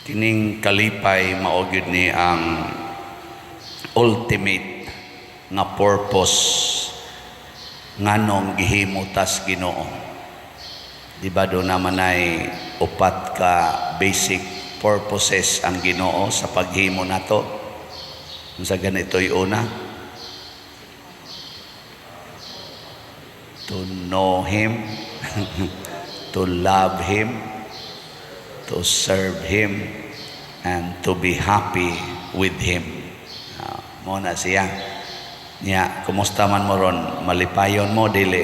Kining kalipay mao gyud ni ang ultimate nga purpose nganong gihimo tas Ginoo. Di ba do naman ay upat ka basic purposes ang Ginoo sa paghimo nato? Unsa ganito'y una? To know Him, to love Him, to serve Him, and to be happy with Him. Mo na siya. Nya, kumusta man mo ron? Malipayon mo, dili?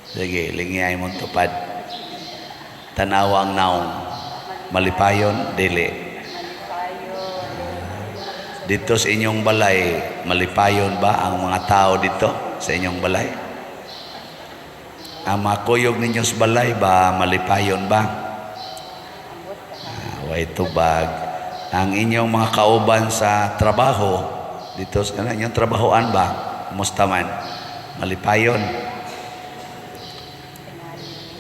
Sige, lingiyay mong tupad. Tanawa ang naong. Malipayon, dili? Dito sa inyong balay, malipayon ba ang mga tao dito sa inyong balay? Ang mga kuyog ninyo sa balay ba, malipayon ba? Way tubag. Ang inyong mga kauban sa trabaho, dito sa inyong trabahoan ba? Kumusta man? Malipayon?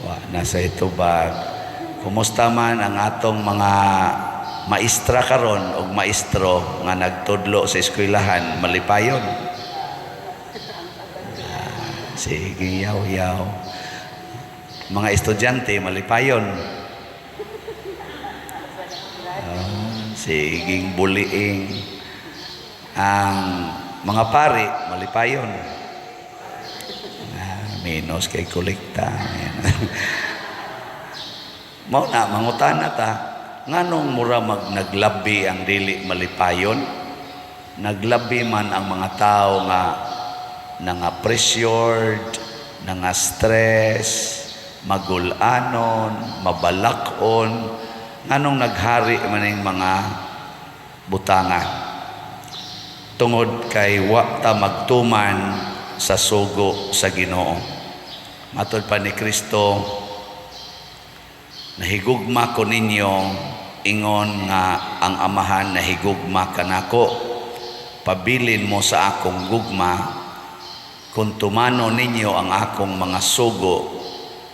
Wa, nasa itubag. Kumusta man ang atong mga maestra karon og maestro nga nagtudlo sa eskwelahan, malipayon? Sige, yaw-yaw. Mga estudyante, malipayon? Siging buliing. Ang mga pari, malipayon? Minus kay kolekta. Mao na, mangutana ta, nganong mura mag naglabi ang dili malipayon? Naglabi man ang mga tao nga nanga pressured, nanga stress, magulanon, mabalakon, nganong naghari man ning mga butanga? Tungod kay wa ta magtuman sa sugo sa Ginoo. Matod pa ni Kristo, "Nahigugma ko ninyo ingon nga ang Amahan nahigugma kanako. Pabilin mo sa akong gugma. Kung tumano ninyo ang akong mga sugo,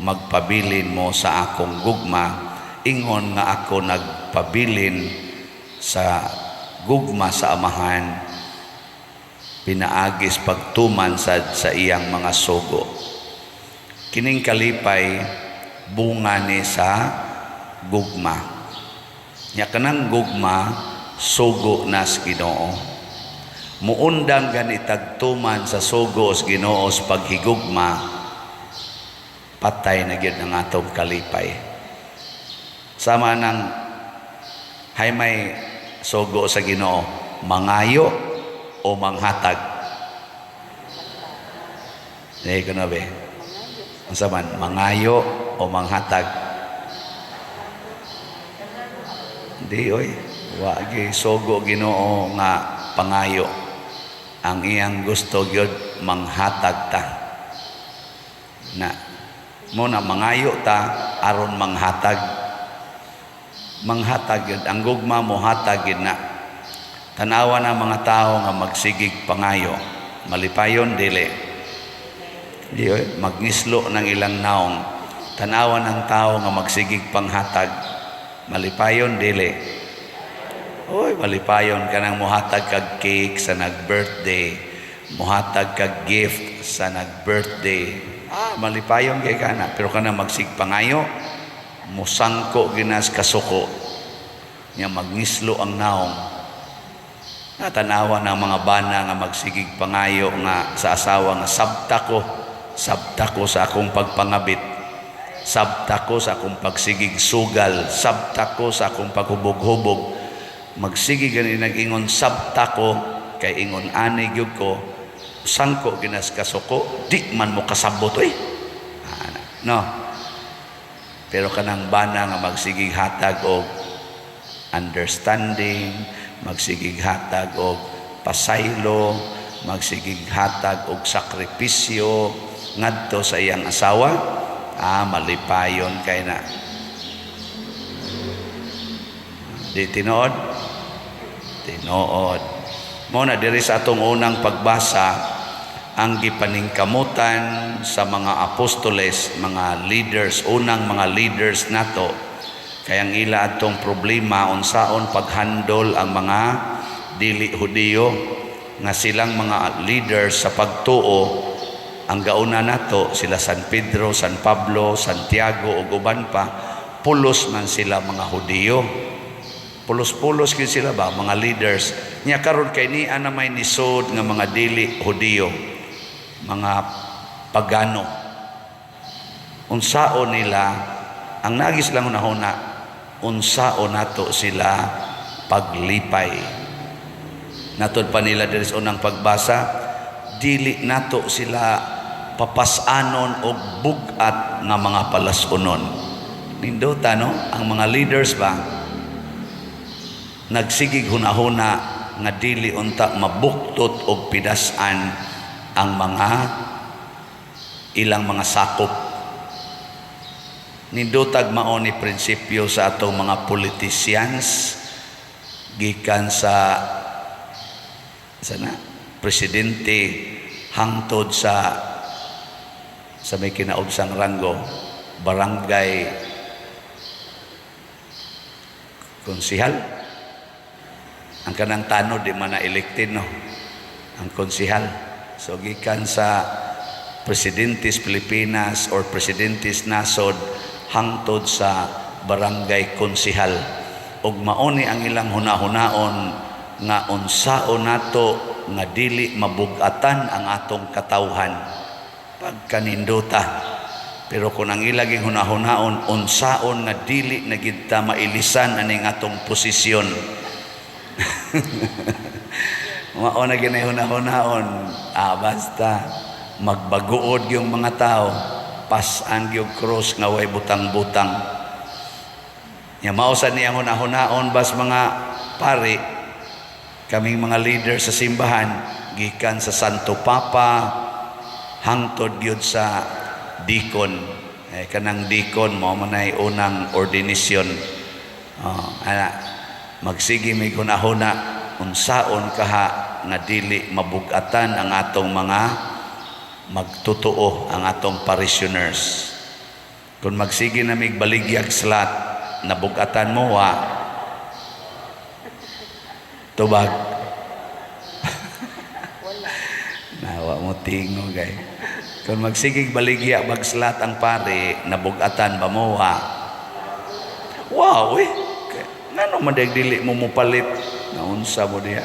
magpabilin mo sa akong gugma ingon nga ako nagpabilin sa gugma sa Amahan pinaagis pagtuman sa iyang mga sugo." Kining kalipay bunga ni sa gugma. Nya kanang gugma sugo na sa Ginoo. Muundang gani tagtuman sa sugo sa Ginoo sa paghigugma, patay na gyud ang atong kalipay. Sama nang hay may sugo sa Ginoo, mangayo o manghatag. Dili ko na be. Unsa man, mangayo o manghatag? Di oy, wa gi sugo Ginoo nga pangayo. Ang iyang gusto gyud manghatag ta. Na mo na mangayo ta aron manghatag. Manghatag gyud ang gugma, mo hatag gyud na. Tanawa na mga tao nga magsigig pangayo. Malipayon, dili? Di oy, magngislo ng ilang naong. Tanawa ng tao nga magsigig panghatag. Malipayon, dili? Oy, malipayon kanang muhatag kag cake sa nag-birthday, muhatag kag gift sa nag-birthday. Malipayon kay kana, pero kana magsigig pangayo, musangko ginas kasuko. Nya magngislo ang naong. Natanawa ng mga bana nga magsigig pangayo nga sa asawa nga sabta ko sa akong pagpangabit. Sabta ko sa akong pagsigig sugal, sabta ko sa akong paghubog-hubog. Magsige gani nag-ingon sabta ko kay ingon ani gyud ko, sangko ginas kasuko, di man mo kasabot oy. Ana, no. Pero kanang bana nga magsigig hatag og understanding, magsigig hatag og pasaylo, magsigig hatag og sakripisyo ngadto sa iyang asawa, malipayon kay na. Di tinuod? Tinuod. Mo na diri sa atong unang pagbasa, ang gipaningkamutan sa mga apostoles, mga leaders, unang mga leaders nato, Kay ang ila atong problema, unsaon paghandol ang mga dili Hudiyo nga silang mga leaders sa pagtuo. Ang gauna nato sila San Pedro, San Pablo, Santiago ug uban pa, pulos man sila mga Hudiyo. Pulos-pulos gyud sila ba, mga leaders. Nya karon kay ni ana may nisod nga mga dili Hudiyo, mga pagano. Unsaon nila ang nagis lang hunahuna, unsaon nato sila paglipay. Natod pa nila diri sa unang pagbasa, dili nato sila papas-anon og bug-at nga mga palas-unon. Nindota, no? Ang mga leaders ba, nagsigig hunahuna nga dili unta mabuktot og pidasan ang mga ilang mga sakop. Nindotag mao ni prinsipyo sa atong mga politicians, gikan sa sana presidente hangtod sa may kinaubsang ranggo, barangay konsihal. Ang kanang tanod di man na elected, no? Ang konsihal. So gikan sa presidentes Pilipinas or presidentes nasod hangtod sa barangay konsihal, ug mauni ang ilang hunahunaon nga unsaon nato nga dili mabugatan ang atong katawhan. Pagkanindota. Pero kung ang ilaging hunahunaon, unsaon nga dili na gid ta mailisan aning atong posisyon, mao na ginay hunahunaon. Ah, basta magbaguod yung mga tao, pasan yung cross nga way butang-butang. Ya, mao sa niyang hunahunaon bas mga pari, kaming mga leader sa simbahan, gikan sa Santo Papa hangtod gyud sa deacon. Eh, kanang deacon mao man ay unang ordinasyon. Oh, ana, magsige may hunahuna unsaon kaha nga dili mabugatan ang atong mga magtotoo, ang atong parishioners. Kung magsige na mig baligyag slot, nabugatan mo wa? Tubag. Wala. Nawa mo tingo gay. Kung magsigig baligya magslot ang pare, nabugatan ba mo wa? Wow eh. Ngano man day dili mo mopalit? Naunsa mo diha?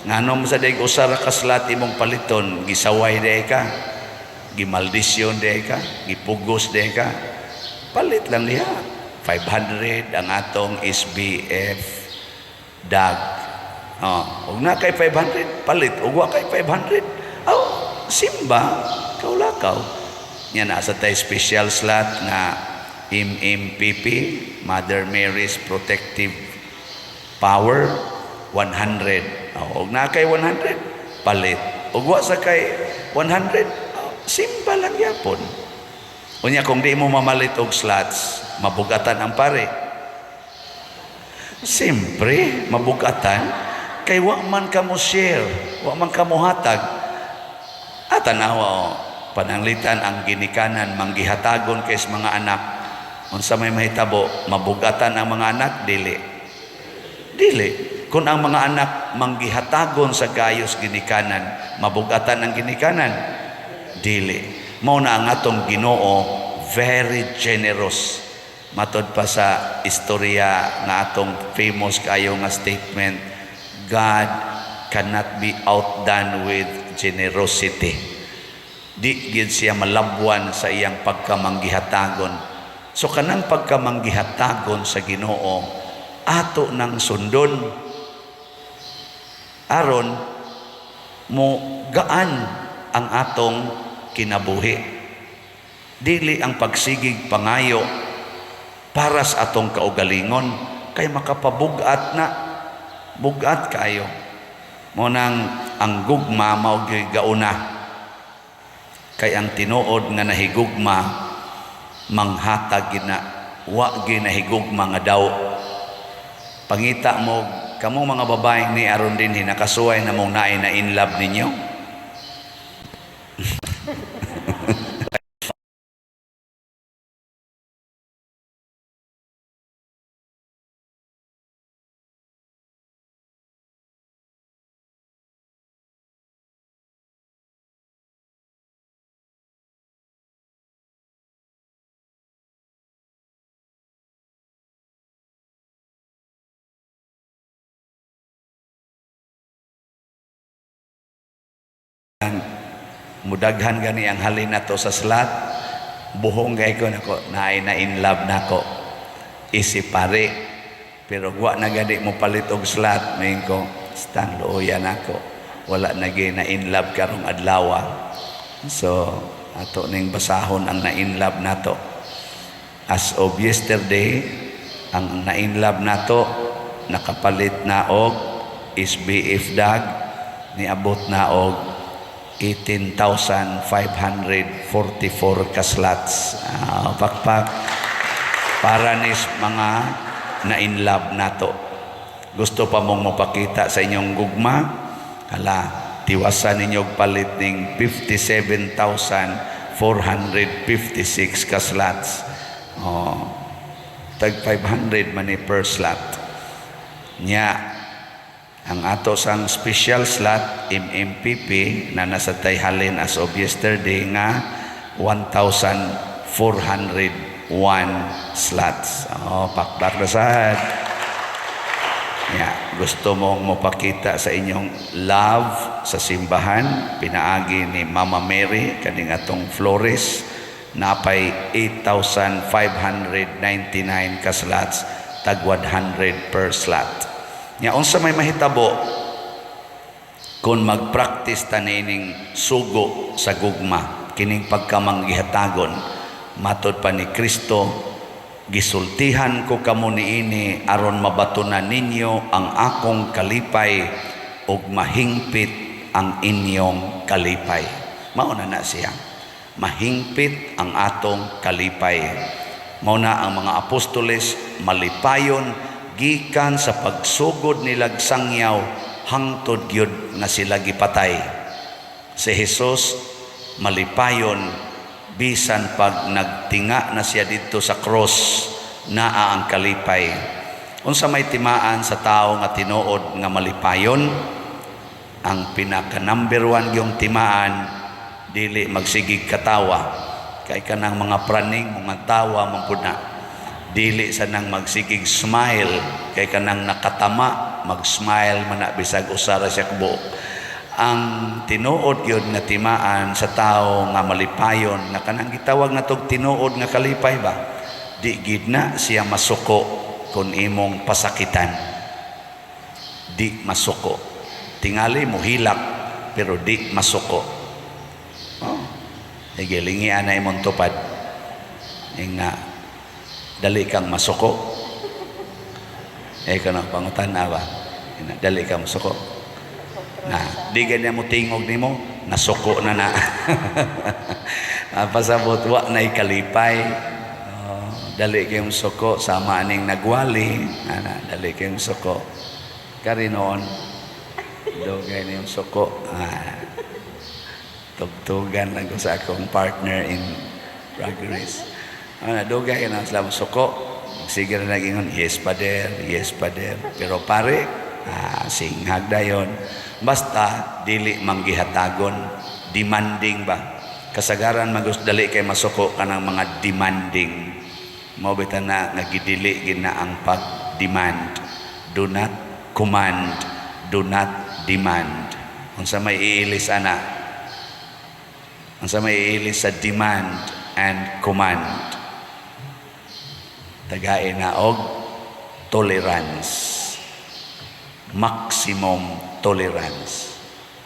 Ngano mo sa day usa ra ka slot imong paliton, gisaway day ka. Gimaldisyon day ka, gipugos day ka. Palit lang diha. 500 ang atong SBF dag. Oh, ug na kay 500, palit. Ug wa kay 500, aw, simba, kaulakaw. Nya naa sa tay special slot nga MMPP, Mother Mary's Protective Power, 100. Oh, ug na kay 100, palit. Ug wa sa kay 100, oh, simba lang yapon. Unya kung di mo mamalit og slots, mabugatan ang pare? Siyempre, mabugatan. Kay wa man ka mo share, wa man ka mo hatag. At tanawa o, pananglitan ang ginikanan manggihatagon kay sa mga anak. Unsa may mahitabo, mabugatan ang mga anak? Dili. Dili. Kung ang mga anak manggihatagon sa gayos ginikanan, mabugatan ang ginikanan? Dili. Mao na ang atong Ginoo, very generous. Matod pa sa istorya nga atong famous kayo nga statement, "God cannot be outdone with generosity." Di gid siya malabwan sa iyang pagkamanggihatagon. So kanang pagkamanggihatagon sa Ginoo, ato nang sundon aron mo gaan ang atong kinabuhi. Dili ang pagsigig pangayo para sa atong kaugalingon, kay makapabugat na, bugat kayo. Mo nang ang gugma mao gyud gauna, kay ang tinuod nga nahigugma manghatag gina, wa gyud nahigugma nga daw. Pangita mo kamong mga babae ni aron dinhi, nakasuway na mong naay na in love ninyo. Mudaghan gani ang halin nato sa slot. Buhong kay ko nako, naay na in love nako. Isip pare. Pero wa na gani mo palit og slot, moingon ko, "Stang luoya nako. Wala na gyud na in love karong adlaw." So, ato ning basahon ang na in love nato. As of yesterday, ang na in love nato nakapalit na og SBF dag, niabot na og 18,544 ka slots. Pakpak para nis mga na in love nato. Gusto pa mong mapakita sa inyong gugma? Hala, tiwasan ninyo og palit ning 57,456 ka slots. Oh, tag 500 man ni per slot. Nya, ang ato sang special slot MMPP na nasa halin as of yesterday nga 1,401 slots. Oh, pakpak na sad. Ya, gusto mong mapakita sa inyong love sa simbahan, pinaagi ni Mama Mary kaning atong Flores, napay 8,599 ka slots, tag 100 per slot. Nya unsa may mahitabo kung mag-practice ta nining sugo sa gugma, kining pagkamanggihatagon? Matod pa ni Kristo, "Gisultihan ko kamo niini aron mabatunan ninyo ang akong kalipay ug mahingpit ang inyong kalipay." Mao na na siya. Mahingpit ang atong kalipay. Mao na ang mga apostoles malipayon gikan sa pagsugod nilag sangyaw hangtod gyud nga sila gipatay. Si Jesus malipayon bisan pag nagtinga na siya didto sa cross, naa ang kalipay. Unsa may timaan sa tao nga tinuod nga malipayon? Ang pinaka number one yung timaan, dili magsigig katawa, kay kanang mga praning mga tawa man pud na. Dili sa nang magsigig smile, kay kanang nakatama mag-smile man na bisag usa ra siya kabuok. Ang tinuod gyud nga timaan sa tao nga malipayon, nga kanang gitawag natog tinuod nga kalipay ba, di gid na siya masuko kung imong pasakitan. Di masuko. Tingali mo hilak pero di masuko. Oh. Sige, lingian na imong tupad. Nga, dali kang masuko. Eh, kano, pangutan na ba? Ina, dali kang masuko. Na, di ganyan mo tingog nimo, nasuko na na. Pasabot, wa na kalipay. Oh, dali kayong suko, sama aning nagwali. Ana, dali kayong suko. Kari noon, dugay na yung suko. Tugtugan lang ko sa akong partner in progress. Dugay na sila suko. Sige na nagingon, "Yes, Father, yes, Father." Pero pare, singhag dayon. Basta, dili manggihatagon, demanding ba? Kasagaran magus dali kay masuko kanang mga demanding. Mao bitaw na nga gidili gid na ang pag-demand. Do not command, do not demand. Unsa may iilis ana? Unsa may iilis sa demand and command? Tagain na og tolerance. Maximum tolerance.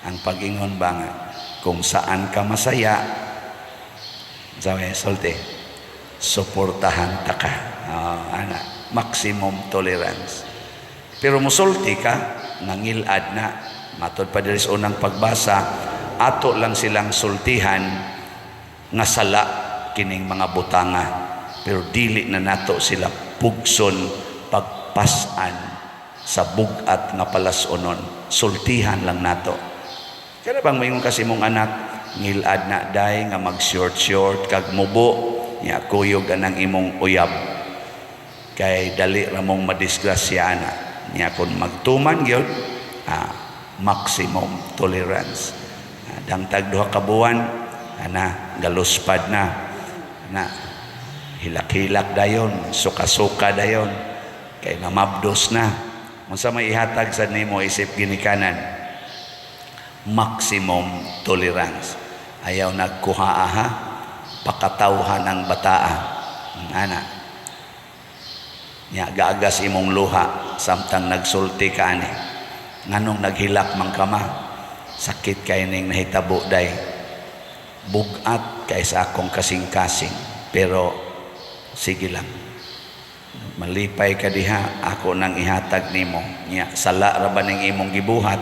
Ang pag-ingon ba nga, kung saan ka masaya, sabi, solte, suportahan ta ka. Ana, maximum tolerance. Pero musulti ka, nangilad na. Matod pa diri sa unang pagbasa, ato lang silang sultihan nga sala kining mga butanga. Pero dili na nato sila pugson pagpasan sa bugat nga palasonon. Sultihan lang nato. Kaya bang moingon kasi mong anak, "Ngilad na day nga mag short short kag mubo," nya kuyog anang imong uyab. Kay dali ra mong madisgrasya ana. Nya kung magtuman gyud, maximum tolerance. Dangtag 2 ka buwan, ana galuspad na. Na hilak-hilak dayon, suka-suka dayon kay namabdos na. Unsa may ihatag sa nimo isip ginikanan? Maximum tolerance. Ayaw nagkuha ha, pakatawhan ang bataa. Ana. Nya gaagas imong luha samtang nagsulti ka ani. Nganong naghilak man ka, Ma? Sakit kay ning nahitabo, day. Bugat kay sa akong kasing-kasing. Pero sige lang. Malipay ka diha, ako nang ihatag nimo. Nya sala ra ba ning imong gibuhat?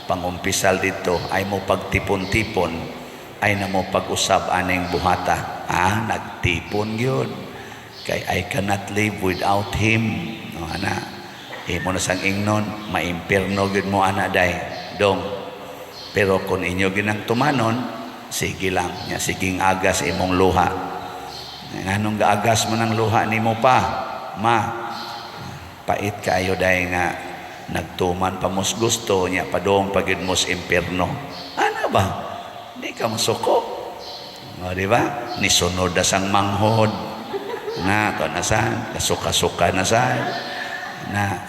Pangumpisal dito ay mo pagtipon-tipon, ay na mo pag-usab aning buhata. Ah, nagtipon gyud. Kay I cannot live without him. No, ana. Imo na sang ingnon, maimpirno gyud mo ana, day. Dong. Pero kung inyo ginang tumanon, sige lang. Nya siging agas imong luha. Nganong gaagas mo ng luha nimo pa? Ma, pait kaayo, day, nga nagtuman pa mos gusto niya, padong pagid mos impierno. Ana ba? Di ka masuko. O, di ba? Nisunod na sang manghod. Na, to na san, kasuka-suka na san. Na,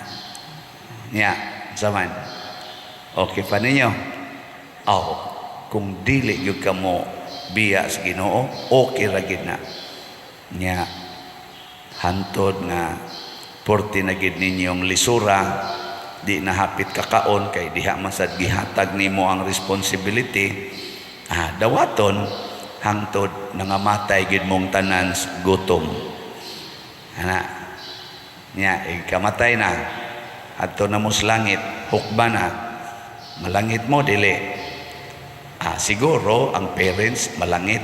niya, saman. Okay pa ninyo? Oh, kung dili gyud ka mo biya sa Ginoo, okay ra gid na. Nya, hantod nga porti na gid ninyong lisura, di na hapit kakaon kay diha man sad gihatag nimo ang responsibility, ah, dawaton hangtod nangamatay gid mong tanan sa gutom ana. Nya ikamatay na, adto na mo sa langit, hukba na. Malangit mo, dili? Ah, siguro ang parents malangit,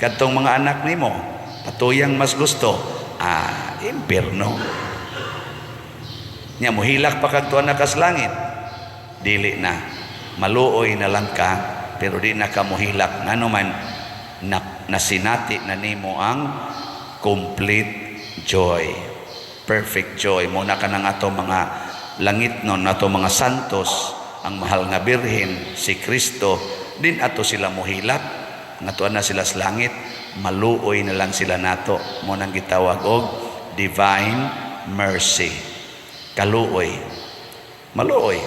kadtong mga anak nimo patuyang mas gusto, ah, impierno. Nya mohilak pa kag tuwa na kas langit, dili na? Maluoy na lang ka, pero di na ka mohilak, ngano man na, nasinati na nimo ang complete joy, perfect joy mo na kanang ato mga langit non, ato mga santos, ang mahal nga birhen, si Kristo. Din ato sila mohilak nga tuwa na sila sa langit, maluoy na lang sila nato. Mo nang gitawag og divine mercy, kaluoy, maluoy.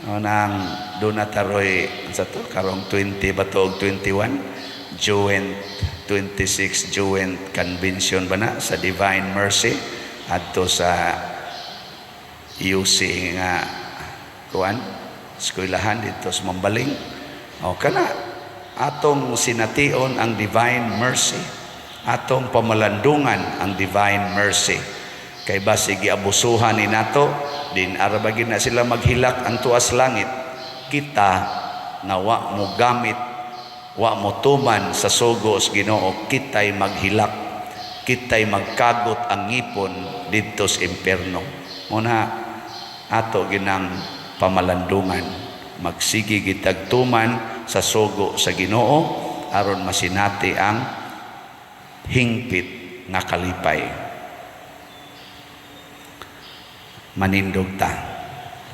O nang doon na taroy sa to karong 20 ba to og 21, joint 26 joint convention ba na sa Divine Mercy adto sa UC nga kuan eskwelahan dito sa Mambaling. O kana atong sination ang Divine Mercy, atong pamalandungan ang Divine Mercy, kay basi giabusuhan ni nato din arabagin na sila maghilak ang tuas langit. Kita nga wa mo gamit, wa mo tuman sa sugo sa Ginoo, kitay maghilak, kitay magkagot ang ngipon didto sa impierno. Muna ato ginang pamalandungan, magsige gitag tuman sa sugo sa Ginoo aron masinati ang hingpit nga kalipay. Manindog ta.